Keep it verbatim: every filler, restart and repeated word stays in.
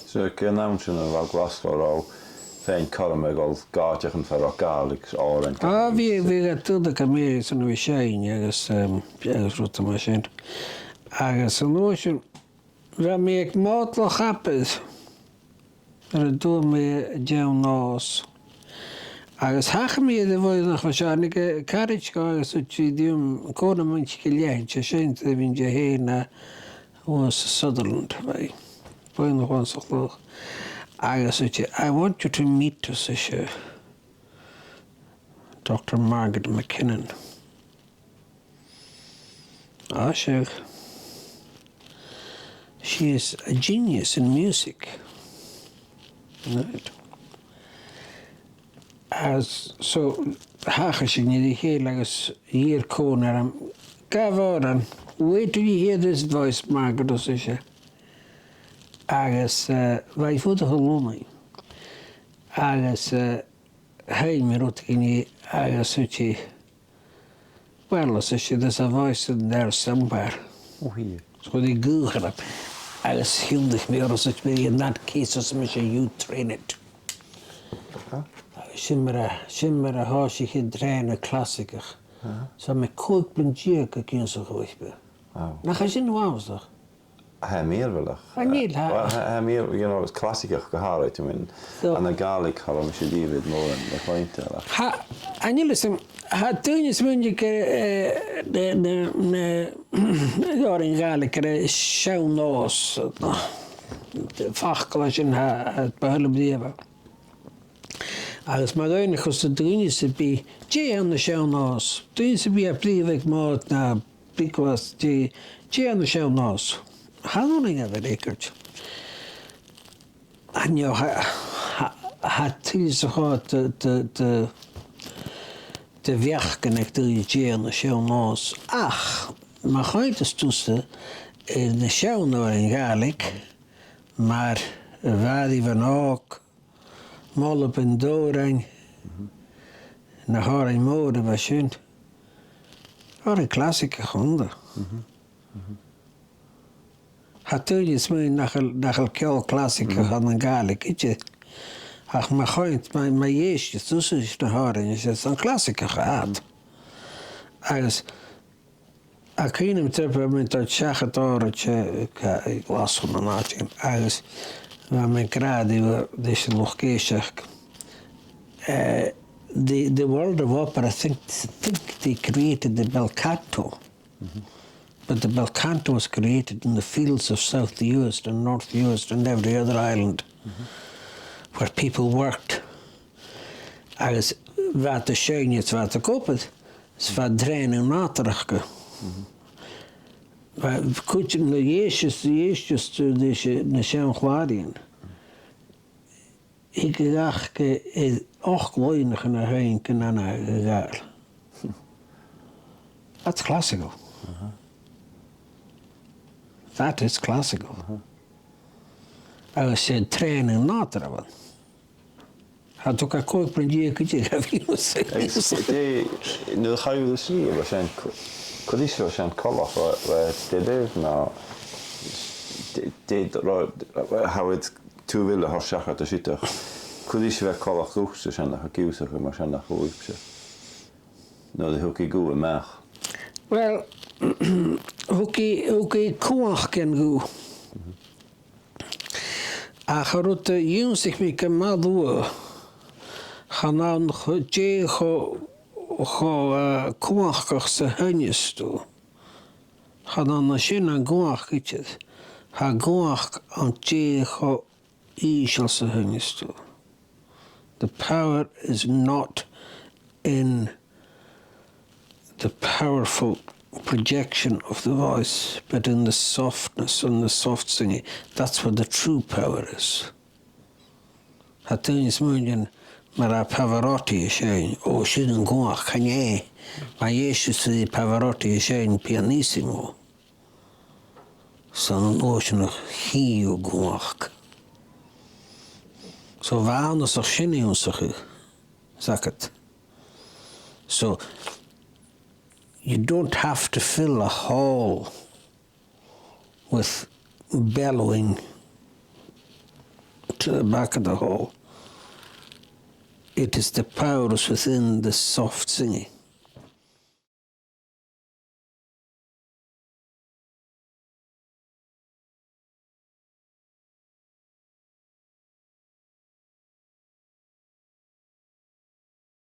So, aig an àm sin, a bha Glaschu, robh thu a' faighinn cothrom a dhol gu àiteachan far an robh Gàidhlig agus òrain Gàidhlig? Ah, bha, bha iad a' dol gu mìos an uair sin, agus, em, agus rudan mar sin. Agus an uair sin, bha mi aig Mòd Loch Abair, nuair a dh'fhuair mi an t-seann nòs. Agus thachair mi air a' bhoireannach a bha seo, thàinig, eh, caraid dhomh agus thuirt i rium, cò na maighstir-leathann a tha sin, 's e bhithinn-sa fhèin a bha ann an Sutherland, bha i. Bhoireannach anns a' chloich. Agus thuirt i, "I want you to meet," ars ise, "Doctor Margaret MacKinnon." Ah, sure. She is a genius in music. Right. Agus so, thachair sinn ri chèile agus dh'iarr Conan orm, "Gabh òran, wait till you hear this voice, Margaret," ars ise. Agus, eh, bha i a' fuireach a Lunnainn. Agus, eh, sheinn mi rudeigin dhi agus thuirt i, "Well," ars ise, "there's a voice in there somewhere." Ò, chuir i. So chuir i gaoth orm. Agus thionndaidh mi oirre, thuirt mi, "In that case," ars mise, "you train it." Aha. Agus sin mar a, sin mar a thòisich an trèanadh clasaigeach. Aha. So tha mi còig bliadhna deug ag ionnsachadh oidhche. Wow. Nach eil sin uabhasach? Tha e mìorbhaileach. Tha e mìorbhaileach. Well, tha, tha e mìor-, you know, is clasaigeach gu h-àraid, I mean, so, ann an Gàidhlig, cha robh mise riamh air mòran a chluinntinn, like. Tha, chan eil fhios agam, tha daoine a' smaoineachadh gur e, eh, na, na, na, na, òrain Ghàidhlig, gur e seann nòs, no, facal a tha sin, tha, tha, bu thoil leam riamh. Agus ma dh'fhaighnich thu daoine sam bith, dè th' ann an seann nòs, daoine sam bith a bhith aig Mòd no Big West, dè, dè th' ann an seann nòs, chan urrainn dhaibh a bhith ag ràdh. Chan eil, tha, tha, tha tuilleadh 's a' chòir de, de, de, de bheachdan aig daoine dè th' ann an seann nòs. Ach ma choimheadas tusa air na seann òrain Ghàidhlig, mar Mhàiri Bhàn Òg, Moladh Beinn Dòrain, na h-òrain mhòra a bha sin. Òrain clasaigeach a th' annta. Tha daoine a' smaoineachadh nach eil, nach eil ceòl clasaigeach ann an Gàidhlig idir. Ach ma choimhead-, ma, ma dh'èisteas tusa ris na h-òrain, 's e sin clasaigeach a th' ann. Agus tha cuimhn' agam trip a bha mi a' dol seachad òraid, eh, gu, eh, Glaschu no an àite sin, agus bha mi ag ràdh ris an luchd-èisteachd, eh, the, the world of opera, I think, think they created the bel canto. But the bel canto was created in the fields of South Uist and North Uist and every other island where people worked. Agus bha iad a' seinn is bha iad ag obair, is bha iad a' trèanadh nàdar aca. Bha cuid de na dhèideas, dhèideas de, de, na seann chlàraidhean. Thig a-mach gu, eh, ochd loidhnichean a sheinn gun an a' Ghàidhlig. That's classical. That is classical. Agus 's e trèanadh nàdair a bh' ann. Tha thu gu còig bliadhna deug gu dè a bha thu a' smaoineachadh. Agus dè, nuair a chaidh thu a-staigh, bha sin co-, cò ris a bha sin coltach, bha, bha e doirbh no, dè, dè, ro-, how it, tu bhil a thoirt seachad a siud, cò ris a bha e coltach dhutsa sin a chur ag ionnsachadh mar sin a chuairteachd? No dè thug i dhut a-mach? Well, thug i, thug i cumhachd dhomh. Ach an rud a dh'ionnsaich mi gu math luath, chan ann cho, dè cho, cho, eh, cumhachdach 's a sheinneas tu. Chan ann an sin a tha an cumhachd idir. Tha an cumhachd ann dè cho ìosal 's a sheinneas tu. The power is not in the powerful projection of the voice, but in the softness and the soft singing. That's where the true power is. Tha daoine a' smaoineachadh mar a tha Pavarotti a' seinn, ò, sin an cumhachd, chan e. Ma dh'èisteas tu ri Pavarotti a' seinn pianissimo, 's ann an uair sin a chì thu an cumhachd. So bha e annasach sin ionnsachadh, 's aithne dhut. So, you don't have to fill a hall with bellowing the back of the hall. It is the power is within the soft singing.